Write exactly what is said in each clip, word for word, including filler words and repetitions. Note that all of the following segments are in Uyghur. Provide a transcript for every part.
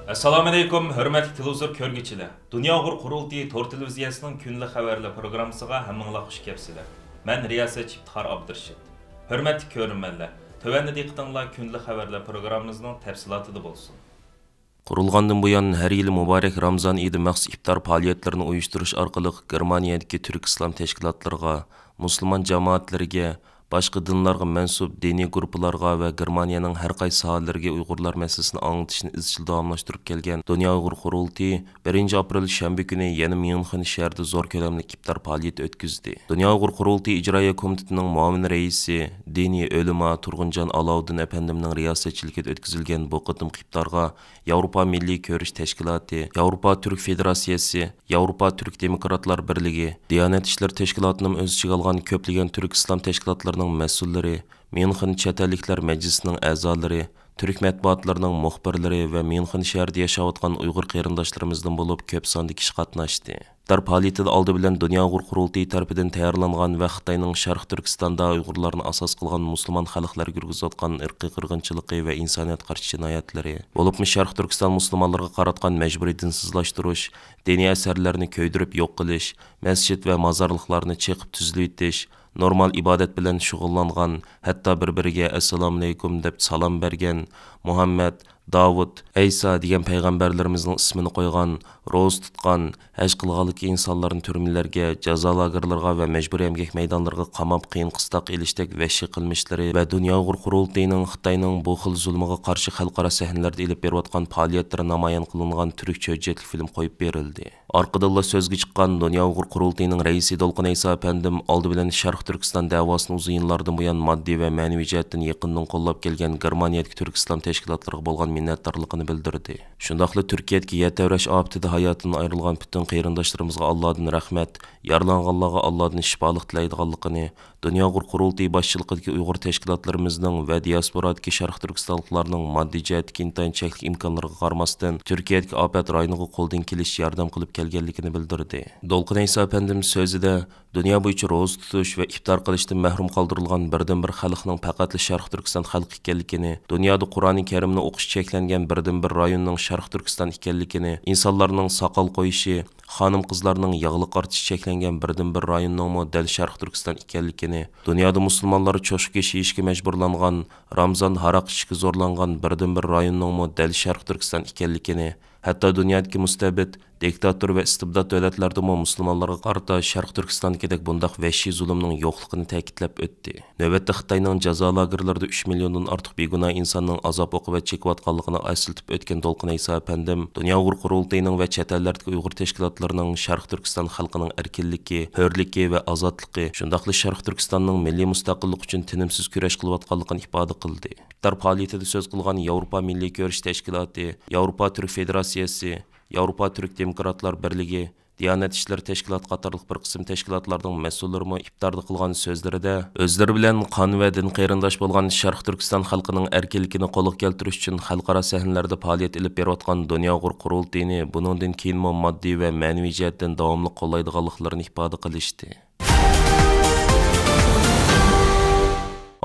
ئەسسالامۇئەلەيكۇم، ھۆرمەتلىك تېلېۋىزور كۆرگۈچىلەر! دۇنيا ئۇيغۇر قۇرۇلتىيى تور تېلېۋىزىيەسىنىڭ كۈندىلىك خەۋەرلەر پروگراممىسىغا ھەممىڭلار خۇش كەپسىلەر. مەن رىياسەتچى ئىپتىخار ئابدۇرېشىت. ھۆرمەتلىك كۆرۈرمەنلەر، تۆۋەندە دىققىتىڭلار كۈندىلىك خەۋەرلەر پروگراممىمىزنىڭ تەپسىلاتىدا بولسۇن. قۇرۇلغاندىن بۇيان، ھەر يىلى مۇبارەك رامزان ئىدى مەخسۇس ئىپتار پائالىيەتلىرىنى ئۇيۇشتۇرۇش ئارقىلىق، گېرمانىيەدىكى تۈرك ئىسلام تەشكىلاتلىرىغا، مۇسۇلمان جامائەتلىرىگە، باشقا دىنلارغا مەنسۇپ دىنىي گۇرۇپپىلارغا ۋە گېرمانىيەنىڭ ھەر قايسى ساھەلىرىگە ئۇيغۇرلار مەسىلىسىنى ئاڭلىتىشنى ئىزچىل داۋاملاشتۇرۇپ كەلگەن دۇنيا ئۇيغۇر قۇرۇلتىيى بىرىنچى ئاپرېل شەنبە كۈنى يەنە ميۇنخېن شەھىرىدە زور كۆلەملىك ئىپتار پائالىيىتى ئۆتكۈزدى. دۇنيا ئۇيغۇر قۇرۇلتىيى ئىجرائىيە كومىتېتىنىڭ مۇئاۋىن رەئىسى، دىنىي ئۆلىما تۇرغۇنجان ئالاۋۇددىن ئەپەندىمنىڭ رىياسەتچىلىكىدە ئۆتكۈزۈلگەن بۇ قېتىمقى ئىپتارغا ياۋروپا مىللىي كۈرەش تەشكىلاتى، ياۋروپا تۈرك فېدېراتسىيەسى، ياۋروپا تۈرك دېموكراتلار بىرلىكى، دىيانەت ئىشلىرى تەشكىلاتىنىمۇ ئۆز ئىچىگە ئالغان كۆپلىگەن تۈرك ئىسلام تەشكىلاتلىرىنىڭ مەسئۇللىرى، ميۇنخېن چەت ئەللىكلەر مەجلىسىنىڭ ئەزالىرى، تۈرك مەتبۇئاتلىرىنىڭ مۇخبىرلىرى ۋە ميۇنخېن شەھىرىدە ياشاۋاتقان ئۇيغۇر قېرىنداشلىرىمىزدىن بولۇپ كۆپ ساندا كىشى قاتناشتى. ئىپتار پائالىيىتىدە ئالدى بىلەن دۇنيا ئۇيغۇر قۇرۇلتىيى تەرىپىدىن تەييارلانغان ۋە خىتاينىڭ شەرقىي تۈركىستاندا ئۇيغۇرلارنى ئاساس قىلغان مۇسۇلمان خەلقلەرگە يۈرگۈزۈۋاتقان ئىرقىي قىرغىنچىلىقى ۋە ئىنسانىيەتكە قارشى جىنايەتلىرى، بولۇپمۇ شەرقىي تۈركىستان مۇسۇلمانلىرىغا قاراتقان مەجبۇرىي دىنسىزلاشتۇرۇش، دىنىي ئەسەرلەرنى كۆيدۈرۈپ يوق قىلىش، مەسچىت ۋە مازارلىقلارنى چېقىپ تۈزلىۋېتىش، نورمال ئىبادەت بىلەن شۇغۇللانغان، ھەتتا بىر-بىرىگە «ئەسسالامۇئەلەيكۇم» دەپ سالام بەرگەن، مۇھەممەد، داۋۇت، ئەيسا دېگەن پەيغەمبەرلىرىمىزنىڭ ئىسمىنى قويغان، روزا تۇتقان، ھەج قىلغانلىكى ئىنسانلارنى تۈرمىلەرگە، جازا لاگېرلىرىغا ۋە مەجبۇرىي ئەمگەك مەيدانلىرىغا قاماپ قىيىن قىستاق ئېلىشتەك ۋەھشىي قىلمىشلىرى ۋە دۇنيا ئۇيغۇر قۇرۇلتىيىنىڭ خىتاينىڭ بۇ خىل زۇلمىغا قارشى خەلقئارا سەھنىلەردە ئېلىپ بېرىۋاتقان پائالىيەتلىرى نامايان قىلىنغان تۈركچە ھۆججەتلىك فىلىم قويۇپ بېرىلدى. ئارقىدىنلا سۆزگە چىققان دۇنيا ئۇيغۇر قۇرۇلتىيىنىڭ رەئىسى دولقۇن ئەيسا ئەپەندىم ئالدى بىلەن شەرقىي تۈركىستان دەۋاسىنى ئۇزۇن يىللاردىن بۇيان ماددىي ۋە مەنىۋى جەھەتتىن يېقىندىن قوللاپ كەلگەن گېرمانىيەدىكى تۈرك ئىسلام تەشكىلاتلىرىغا بولغان مىننەتدارلىقىنى بىلدۈردى. شۇنداقلا تۈركىيەدىكى يەر تەۋرەش ئاپىتىدە ھاياتىدىن ئايرىلغان پۈتۈن قېرىنداشلىرىمىزغا ئاللادىن رەھمەت، يارىلانغانلارغا ئاللادىن شىپالىق تىلەيدىغانلىقىنى، دۇنيا ئۇيغۇر قۇرۇلتىيى باشچىلىقىدىكى ئۇيغۇر تەشكىلاتلىرىمىزنىڭ ۋە دىياسپورادىكى شەرقىي تۈركىستانلىقلارنىڭ ماددىي جەھەتتىكى ئىنتايىن چەكلىك ئىمكانلىرىغا قارىماستىن، تۈركىيەدىكى ئاپەت رايونىغا قولىدىن كېلىشىچە ياردەم قىلىپ كەلگەنلىكىنى بىلدۈردى. دولقۇن ئەيسا ئەپەندىم سۆزىدە، دۇنيا بويىچە روزا تۇتۇش ۋە ئىپتار قىلىشتىن مەھرۇم قالدۇرۇلغان بىردىنبىر خەلقنىڭ پەقەتلا شەرقىي تۈركىستان خەلقى ئىكەنلىكىنى، دۇنيادا قۇرئانى كەرىمنى ئوقۇش چەكلەنگەن بىردىنبىر رايوننىڭ شەرقىي تۈركىستان ئىكەنلىكىنى، ئىنسانلارنىڭ ساقال قويۇشى، خانىم-قىزلارنىڭ ياغلىق ئارتىشى چەكلەنگەن بىردىنبىر رايوننىڭمۇ دەل شەرقىي تۈركىستان ئىكەنلىكىنى، دۇنيادا مۇسۇلمانلار چوشقا گۆشى يېيىشكە مەجبۇرلانغان، رامزاندا ھاراق ئىچىشكە زورلانغان بىردىنبىر رايوننىڭمۇ دەل شەرقىي تۈركىستان ئىكەنلىكىنى، ھەتتا دۇنيادىكى مۇستەبىت، دىكتاتور ۋە ئىستىبدات دۆلەتلەردىمۇ مۇسۇلمانلارغا قارىتا شەرقىي تۈركىستاندىكىدەك بۇنداق ۋەھشىي زۇلۇمنىڭ يوقلۇقىنى تەكىتلەپ ئۆتتى. نۆۋەتتە خىتاينىڭ جازا لاگېرلىرىدا ئۈچ مىليوندىن ئارتۇق بىگۇناھ ئىنساننىڭ ئازاب-ئوقۇبەت چېكىۋاتقانلىقىنى ئەسلىتىپ ئۆتكەن دولقۇن ئەيسا ئەپەندىم، دۇنيا ئۇيغۇر قۇرۇلتىيىنىڭ ۋە چەت ئەللەردىكى ئۇيغۇر تەشكىلاتلىرىنىڭ شەرقىي تۈركىستان خەلقىنىڭ ئەركىنلىكى، ھۆرلۈكى ۋە ئازادلىقى، شۇنداقلا شەرقىي تۈركىستاننىڭ مىللىي مۇستەقىللىقى ئۈچۈن تىنىمسىز كۈرەش قىلىۋاتقانلىقىنى ئىپادە قىلدى. ئىپتار پائالىيىتىدە سۆز قىلغان ياۋروپا مىللىي كۈرەش تەشكىلاتى، ياۋروپا تۈرك فېدېراتسىيەسى، ياۋروپا تۈرك دېموكراتلار بىرلىكى، دىيانەت ئىشلىرى تەشكىلاتى قاتارلىق بىر قىسىم تەشكىلاتلارنىڭ مەسئۇللىرىمۇ ئىپتاردا قىلغان سۆزلىرىدە، ئۆزلىرى بىلەن قان ۋە دىن قېرىنداش بولغان شەرقىي تۈركىستان خەلقىنىڭ ئەركىنلىكىنى قولغا كەلتۈرۈش ئۈچۈن خەلقئارا سەھنىلەردە پائالىيەت ئېلىپ بېرىۋاتقان دۇنيا ئۇيغۇر قۇرۇلتىيىنى بۇنىڭدىن كېيىنمۇ ماددىي ۋە مەنىۋى جەھەتتىن داۋاملىق قوللايدىغانلىقلىرىنى ئىپادە قىلىشتى.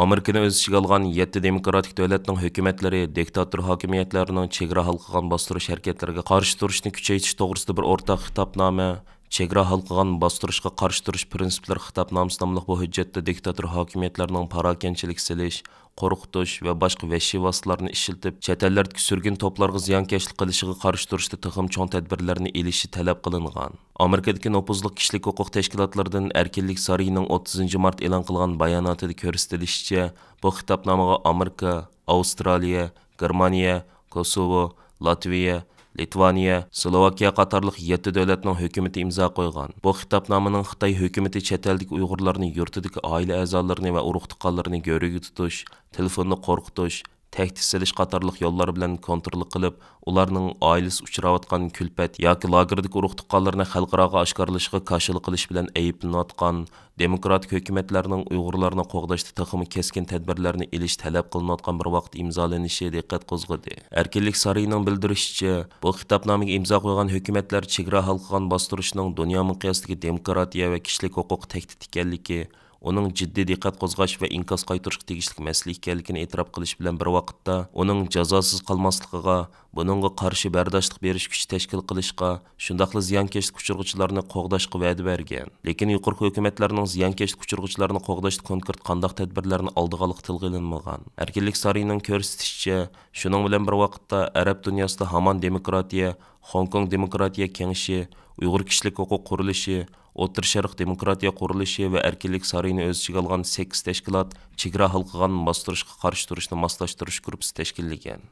ئامېرىكىنى ئۆز ئىچىگە ئالغان يەتتە دېموكراتىك دۆلەتنىڭ ھۆكۈمەتلىرى دىكتاتور ھاكىمىيەتلىرىنىڭ چېگرا ھالقىغان باستۇرۇش ھەرىكەتلىرىگە قارشى تۇرۇشنى كۈچەيتىش توغرىسىدا بىر ئورتاق خىتابنامە، چېگرا ھالقىغان باستۇرۇشقا قارشى تۇرۇش پىرىنسىپلىرى خىتابنامىسى ناملىق بۇ ھۆججەتتە دىكتاتور ھاكىمىيەتلەرنىڭ پاراكەنچىلىك سېلىش، قورقۇتۇش ۋە باشقا ۋەھشىي ۋاسىتىلەرنى ئىشلىتىپ، چەت ئەللەردىكى سۈرگۈن توپلارغا زىيانكەشلىك قىلىشىغا قارشى تۇرۇشتا تېخىمۇ چوڭ تەدبىرلەرنى ئېلىشى تەلەپ قىلىنغان. ئامېرىكىدىكى نوپۇزلۇق كىشىلىك ھوقۇق تەشكىلاتلىرىدىن ئەركىنلىك سارىيىنىڭ ئوتتۇزىنچى مارت ئېلان قىلغان باياناتىدا كۆرسىتىلىشىچە، بۇ خىتابنامىغا ئامېرىكا، ئاۋسترالىيە، گېرمانىيە، كوسوۋو، لاتۋىيە، لىتۋانىيە، سلوۋاكىيە قاتارلىق يەتتە دۆلەتنىڭ ھۆكۈمىتى ئىمزا قويغان. بۇ خىتابنامىنىڭ خىتاي ھۆكۈمىتى چەت ئەلدىكى ئۇيغۇرلارنى يۇرتىدىكى ئائىلە ئەزالىرىنى ۋە ئۇرۇق-تۇغقانلىرىنى گۆرۈگە تۇتۇش، تېلېفوندا قورقۇتۇش، تەھدىت سېلىش قاتارلىق يوللار بىلەن كونترول قىلىپ، ئۇلارنىڭ ئائىلىسى ئۇچراۋاتقان كۈلپەت ياكى لاگېردىكى ئۇرۇق-تۇغقانلىرىنى خەلقئاراغا ئاشكارىلىشىغا كاشىلا قىلىش بىلەن ئەيىبلىنىۋاتقان دېموكراتىك ھۆكۈمەتلەرنىڭ ئۇيغۇرلارنى قوغداشتا تېخىمۇ كەسكىن تەدبىرلەرنى ئېلىش تەلەپ قىلىنىۋاتقان بىر ۋاقىت ئىمزالىنىشى دىققەت قوزغىدى. ئەركىنلىك سارىيىنىڭ بىلدۈرۈشىچە، بۇ خىتابنامىگە ئىمزا قويغان ھۆكۈمەتلەر چېگرا ھالقىغان باستۇرۇشنىڭ دۇنيا مىقياسىدىكى دېموكراتىيە ۋە كىشىلىك ھوقۇققا تەھدىت ئىكەنلىكى، ئۇنىڭ جىددىي دىققەت قوزغاش ۋە ئىنكاس قايتۇرۇشقا تېگىشلىك مەسىلە ئىكەنلىكىنى ئېتىراپ قىلىش بىلەن بىر ۋاقىتتا، ئۇنىڭ جازاسىز قالماسلىقىغا، بۇنىڭغا قارشى بەرداشلىق بېرىش كۈچى تەشكىل قىلىشقا، شۇنداقلا زىيانكەشلىك ئۇچرىغۇچىلارنى قوغداشقا ۋەدە بەرگەن. لېكىن يۇقىرىقى ھۆكۈمەتلەرنىڭ زىيانكەشلىك ئۇچرىغۇچىلارنى قوغداشتا كونكرېت قانداق تەدبىرلەرنى ئالدىغانلىقى تىلغا ئېلىنمىغان. ئەركىنلىك سارىيىنىڭ كۆرسىتىشىچە، شۇنىڭ بىلەن بىر ۋاقىتتا، ئەرەب دۇنياسىدا ھامان دېموكراتىيە، خوڭكوڭ دېموكراتىيە كېڭىشى، ئۇيغۇر كىشىلىك ھوقۇق قۇرۇلۇشى، ئوتتۇرا شەرق دېموكراتىيە قۇرۇلۇشى ۋە ئەركىنلىك سارىيىنى ئۆز ئىچىگە ئالغان سەككىز تەشكىلات چېگرا ھالقىغان باستۇرۇشقا قارشى تۇرۇشنى ماسلاشتۇرۇش گۇرۇپپىسى تەشكىللىگەن.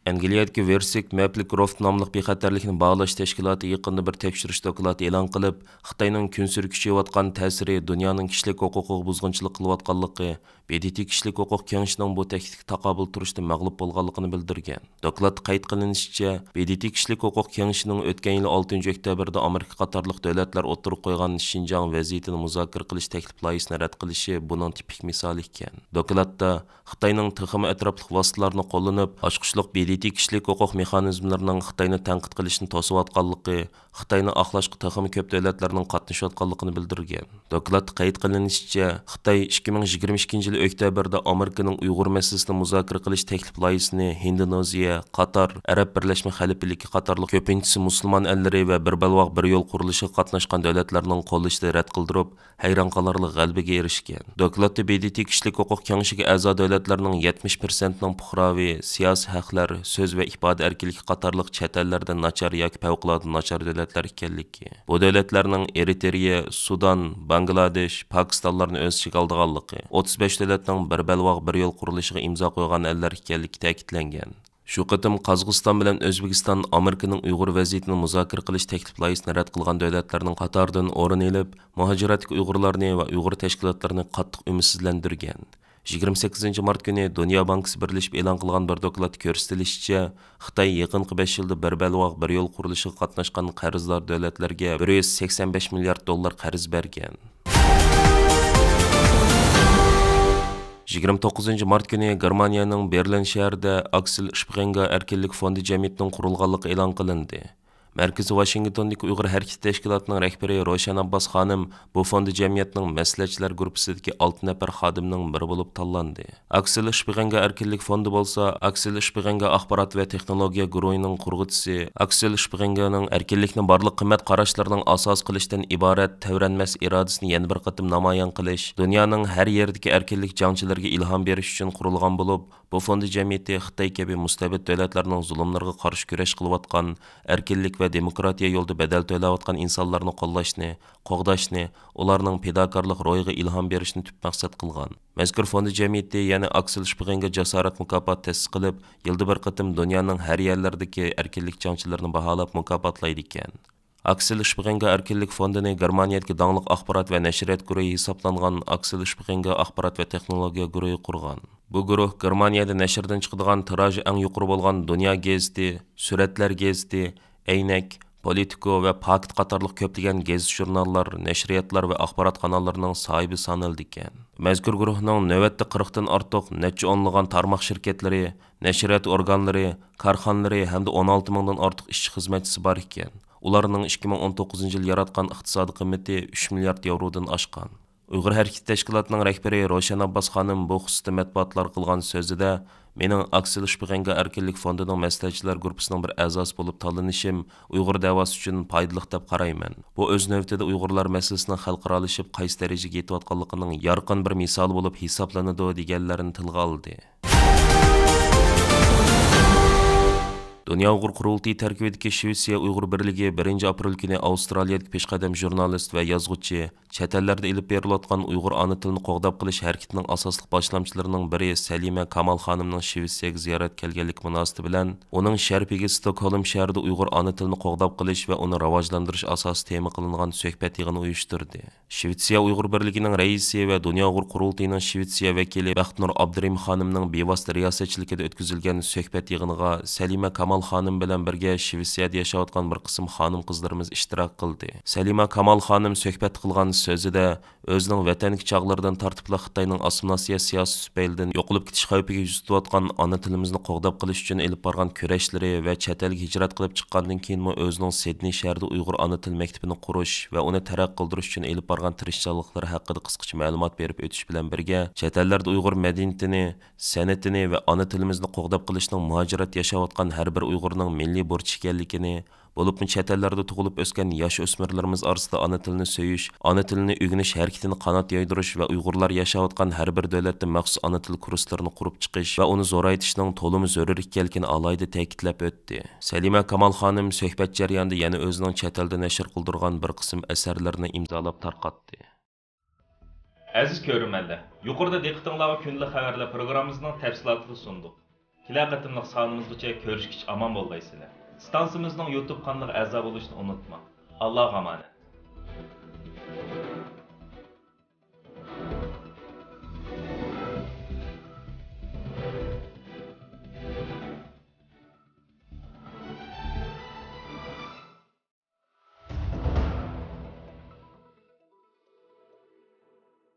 ئەنگلىيەدىكى ۋېرسىك مەپلىك روفت ناملىق بىخەتەرلىكنى باھالاش تەشكىلاتى يېقىندا بىر تەكشۈرۈش دوكلاتى ئېلان قىلىپ، خىتاينىڭ كۈنسېرى كۈچىيىۋاتقان تەسىرى دۇنيانىڭ كىشىلىك ھوقۇقىغا بۇزغۇنچىلىق قىلىۋاتقانلىقى، ب د ت كىشىلىك ھوقۇق كېڭىشىنىڭ بۇ تەھدىتكە تاقابىل تۇرۇشتا مەغلۇپ بولغانلىقىنى بىلدۈرگەن. دوكلاتتا قەيت قىلىنىشىچە، ب د ت كىشىلىك ھوقۇق كېڭىشىنىڭ ئۆتكەن يىلى ئالتىنچى ئۆكتەبىردە ئامېرىكا قاتارلىق دۆلەتلەر ئوتتۇرىغا قويغان شىنجاڭ ۋەزىيىتىنى مۇزاكىرە قىلىش تەكلىپ لايىھىسىنى رەت قىلىشى بۇنىڭ تىپىك مىسالى ئىكەن. دوكلاتتا خىتاينىڭ تېخىمۇ ئەتراپلىق ۋاسىتىلارنى قوللىنىپ، ئاچقۇچلۇق ب د ت كىشىلىك ھوقۇق مېخانىزملىرىنىڭ خىتاينى تەنقىد قىلىشنى توسۇۋاتقانلىقى، خىتاينى ئاقلاشقا تېخىمۇ كۆپ دۆلەتلەرنىڭ قاتنىشىۋاتقانلىقىنى بىلدۈرگەن. دوكلاتتا قەيت قىلىنىشىچە، خىتاي ئىككى مىڭ يىگىرمە ئىككىنچى يىلى ئۆكتەبىردە ئامېرىكىنىڭ ئۇيغۇر مەسىلىسىنى مۇزاكىرە قىلىش تەكلىپ لايىھىسىنى ھىندونېزىيە، قاتار، ئەرەب بىرلەشمە خەلىپىلىكى قاتارلىق كۆپىنچىسى مۇسۇلمان ئەللىرى ۋە بىر بەلباغ بىر يول قۇرۇلۇشىغا قاتناشقان دۆلەتلەرنىڭ قوللىشىدا رەت قىلدۇرۇپ، ھەيران قالارلىق غەلىبىگە ئېرىشكەن. دوكلاتتا ب د ت كىشىلىك ھوقۇق كېڭىشىگە ئەزا دۆلەتلەرنىڭ يەتمىش پىرسەنتنىڭ پۇقراۋى سىياسىي ھەقلەر، سۆز ۋە ئىپادە ئەركىنلىكى قاتارلىق چەت ئەللەردە ناچار ياكى پەۋقۇلئاددە ناچار دۆلەتلەر ئىكەنلىكى، بۇ دۆلەتلەرنىڭ ئېرىترېيە، سۇدان، باڭگلادېش، پاكىستانلارنى ئۆز ئىچىگە ئالىدىغانلىقى، ئوتتۇز بەش دۆلەتنىڭ بىر بەلباغ بىر يول قۇرۇلۇشىغا ئىمزا قويغان ئەللەر ئىكەنلىكى تەكىتلەنگەن. شۇ قېتىم قازاقىستان بىلەن ئۆزبېكىستان ئامېرىكىنىڭ ئۇيغۇر ۋەزىيىتىنى مۇزاكىرە قىلىش تەكلىپ لايىھىسىنى رەت قىلغان دۆلەتلەرنىڭ قاتارىدىن ئورۇن ئېلىپ، مۇھاجىرەتتىكى ئۇيغۇرلارنى ۋە ئۇيغۇر تەشكىلاتلىرىنى قاتتىق ئۈمىدسىزلەندۈرگەن. يىگىرمە سەككىزىنچى مارت كۈنى دۇنيا بانكىسى بىرلىشىپ ئېلان قىلغان بىر دوكلاتتا كۆرسىتىلىشىچە، خىتاي يېقىنقى بەش يىلدا بىر بەلباغ بىر يول قۇرۇلۇشىغا قاتناشقان قەرزدار دۆلەتلەرگە بىر يۈز سەكسەن بەش مىليارد دوللار قەرز بەرگەن. يىگىرمە توققۇزىنچى مارت كۈنى گېرمانىيەنىڭ بېرلىن شەھىرىدە ئاكسېل شپىغېنگا ئەركىنلىك فوندى جەمئىيىتىنىڭ قۇرۇلغانلىقى ئېلان قىلىندى. مەركىزى ۋاشىنگتوندىكى ئۇيغۇر ھەرىكىتى تەشكىلاتىنىڭ رەھبىرى روشەن ئابباس خانىم بۇ فوندى جەمئىيەتنىڭ مەسلىھەتچىلەر گۇرۇپپىسىدىكى ئالتە نەپەر خادىمنىڭ بىرى بولۇپ تاللاندى. ئاكسېل شپىغېنگا ئەركىنلىك فوندى بولسا، ئاكسېل شپىغېنگا ئاخبارات ۋە تېخنولوگىيە گۇرۇھىنىڭ قۇرغۇچىسى، ئاكسېل شپىغېنگانىڭ ئەركىنلىكنى بارلىق قىممەت قاراشلىرىنىڭ ئاساسى قىلىشتىن ئىبارەت تەۋرەنمەس ئىرادىسىنى يەنە بىر قېتىم نامايان قىلىش، دۇنيانىڭ ھەر يېرىدىكى ئەركىنلىك جەڭچىلىرىگە ئىلھام بېرىش ئۈچۈن قۇرۇلغان بولۇپ، بۇ فوندى جەمئىيىتى خىتاي كەبى مۇستەبىت دۆلەتلەرنىڭ زۇلۇملىرىغا قارشى كۈرەش قىلىۋاتقان، ئەركىنلىك ۋە دېموكراتىيە يولىدا بەدەل تۆلەۋاتقان ئىنسانلارنى قوللاشنى، قوغداشنى، ئۇلارنىڭ پىداكارلىق روھىغا ئىلھام بېرىشنى تۈپ مەقسەت قىلغان. مەزكۇر فوندى جەمئىيىتى يەنە ئاكسېل شپىغېنگا جاسارەت مۇكاپاتى تەسىس قىلىپ، يىلدا بىر قېتىم دۇنيانىڭ ھەر يەرلىرىدىكى ئەركىنلىك جەڭچىلىرىنى باھالاپ مۇكاپاتلايدىكەن. ئاكسېل شپىغېنگا ئەركىنلىك فوندىنى گېرمانىيەدىكى داڭلىق ئاخبارات ۋە نەشرىيات گۇرۇھى ھېسابلانغان ئاكسېل شپىغېنگا ئاخبارات ۋە تېخنولوگىيە گۇرۇھى قۇرغان. بۇ گۇرۇھ گېرمانىيەدە نەشردىن چىقىدىغان تىراژى ئەڭ يۇقىرى بولغان دۇنيا گېزىتى، سۈرەتلەر گېزىتى، ئەينەك، پولىتىكو ۋە پاكىت قاتارلىق كۆپلىگەن گېزىت-ژۇرناللار، نەشرىياتلار ۋە ئاخبارات قاناللىرىنىڭ ساھىبى سانىلىدىكەن. مەزكۇر گۇرۇھنىڭ نۆۋەتتە قىرىقتىن ئارتۇق نەچچە ئونلىغان تارماق شىركەتلىرى، نەشرىيات ئورگانلىرى، كارخانىلىرى ھەمدە ئون ئالتە مىڭدىن ئارتۇق ئىشچى-خىزمەتچىسى بار ئىكەن. ئۇلارنىڭ ئىككى مىڭ ئون توققۇزىنچى يىلى ياراتقان ئىقتىسادىي قىممىتى ئۈچ مىليارد ياۋرودىن ئاشقان. ئۇيغۇر ھەرىكىتى تەشكىلاتىنىڭ رەھبىرى روشەن ئابباس خانىم بۇ خۇسۇستا مەتبۇئاتلارغا قىلغان سۆزىدە، مېنىڭ ئاكسېل شپىغېنگا ئەركىنلىك فوندىنىڭ مەسلىھەتچىلەر گۇرۇپپىسىنىڭ بىر ئەزاسى بولۇپ تاللىنىشىم ئۇيغۇر دەۋاسى ئۈچۈن پايدىلىق دەپ قارايمەن. بۇ ئۆز نۆۋىتىدە ئۇيغۇرلار مەسىلىسىنىڭ خەلقئارالىشىپ قايسى دەرىجىگە يېتىۋاتقانلىقىنىڭ يارقىن بىر مىسالى بولۇپ ھېسابلىنىدۇ، دېگەنلەرنى تىلغا ئالدى. دۇنيا ئۇيغۇر قۇرۇلتىيى تەركىبىدىكى شىۋېتسىيە ئۇيغۇر بىرلىكى بىرىنچى ئاپرېل كۈنى ئاۋسترالىيەدىكى پېشقەدەم ژۇرنالىست ۋە يازغۇچى، چەت ئەللەردە ئېلىپ بېرىلىۋاتقان ئۇيغۇر ئانا تىلىنى قوغداپ قېلىش ھەرىكىتىنىڭ ئاساسلىق باشلامچىلىرىنىڭ بىرى سەلىمە كامال خانىمنىڭ شىۋېتسىيەگە زىيارەتكە كەلگەنلىكى مۇناسىۋىتى بىلەن، ئۇنىڭ شەرىپىگە ستوكھولم شەھىرىدە ئۇيغۇر ئانا تىلىنى قوغداپ قېلىش ۋە ئۇنى راۋاجلاندۇرۇش ئاساسىي تېما قىلىنغان سۆھبەت يىغىنى ئۇيۇشتۇردى. شىۋېتسىيە ئۇيغۇر بىرلىكىنىڭ رەئىسى ۋە دۇنيا ئۇيغۇر قۇرۇلتىيىنىڭ شىۋېتسىيە ۋەكىلى بەختنۇر ئابدۇرېھىم خانىمنىڭ بىۋاسىتە رىياسەتچىلىكىدە ئۆتكۈزۈلگەن سۆھبەت يىغىنىغا سەلىمە كامال كامال خانىم بىلەن بىرگە شىۋېتسىيەدە ياشاۋاتقان بىر قىسىم خانىم-قىزلىرىمىز ئىشتىراك قىلدى. سەلىمە كامال خانىم سۆھبەت قىلغان سۆزىدە، ئۆزىنىڭ ۋەتەندىكى چاغلىرىدىن تارتىپلا خىتاينىڭ ئاسسىمىلياتسىيە سىياسىتى تۈپەيلىدىن يوقىلىپ كېتىش خەۋپىگە يۈز تۇتۇۋاتقان ئانا تىلىمىزنى قوغداپ قېلىش ئۈچۈن ئېلىپ بارغان كۈرەشلىرى ۋە چەت ئەلگە ھىجرەت قىلىپ چىققاندىن كېيىنمۇ ئۆزىنىڭ سىدنېي شەھىرىدە ئۇيغۇر ئانا تىل مەكتىپىنى قۇرۇش ۋە ئۇنى تەرەققىي قىلدۇرۇش ئۈچۈن ئېلىپ بارغان تىرىشچانلىقلىرى ھەققىدە قىسقىچە مەلۇمات بېرىپ ئۆتۈش بىلەن بىرگە، چەت ئەللەردە ئۇيغۇر مەدەنىيىتىنى، سەنئىتىنى ۋە ئانا تىلىمىزنى قوغداپ قېلىشنىڭ مۇھاجىرەتتە ياشاۋاتقان ھەر بىر ئۇيغۇرنىڭ مىللىي بۇرچى ئىكەنلىكىنى، بولۇپمۇ چەت ئەللەردە تۇغۇلۇپ ئۆسكەن ياش ئۆسمۈرلىرىمىز ئارىسىدا ئانا تىلنى سۆيۈش، ئانا تىلنى ئۆگىنىش ھەرىكىتىنى قانات يايدۇرۇش ۋە ئۇيغۇرلار ياشاۋاتقان ھەر بىر دۆلەتتە مەخسۇس ئانا تىل كۇرسلىرىنى قۇرۇپ چىقىش ۋە ئۇنى زورايتىشنىڭ تولىمۇ زۆرۈر ئىكەنلىكىنى ئالاھىدە تەكىتلەپ ئۆتتى. سەلىمە كامال خانىم سۆھبەت جەريانىدا يەنە ئۆزىنىڭ چەت ئەلدە نەشر قىلدۇرغان بىر قىسىم ئەسەرلىرىنى ئىمزالاپ تارقاتتى. ئەزىز كۆرۈرمەنلەر، يۇقىرىدا دىققىتىڭلارغا كۈندىلىك خەۋەرلەر پروگراممىمىزنىڭ تەپسىلاتىنى سۇندۇق. كېلەر قېتىملىق سانىمىزغىچە كۆرۈشكىچە ئامان بولغايسىلەر. ئىستانسىمىزنىڭ يۇتۇب قانىلىغا ئەزا بولۇشنى ئۇنتۇماڭ. ئاللاغا ئامانەت.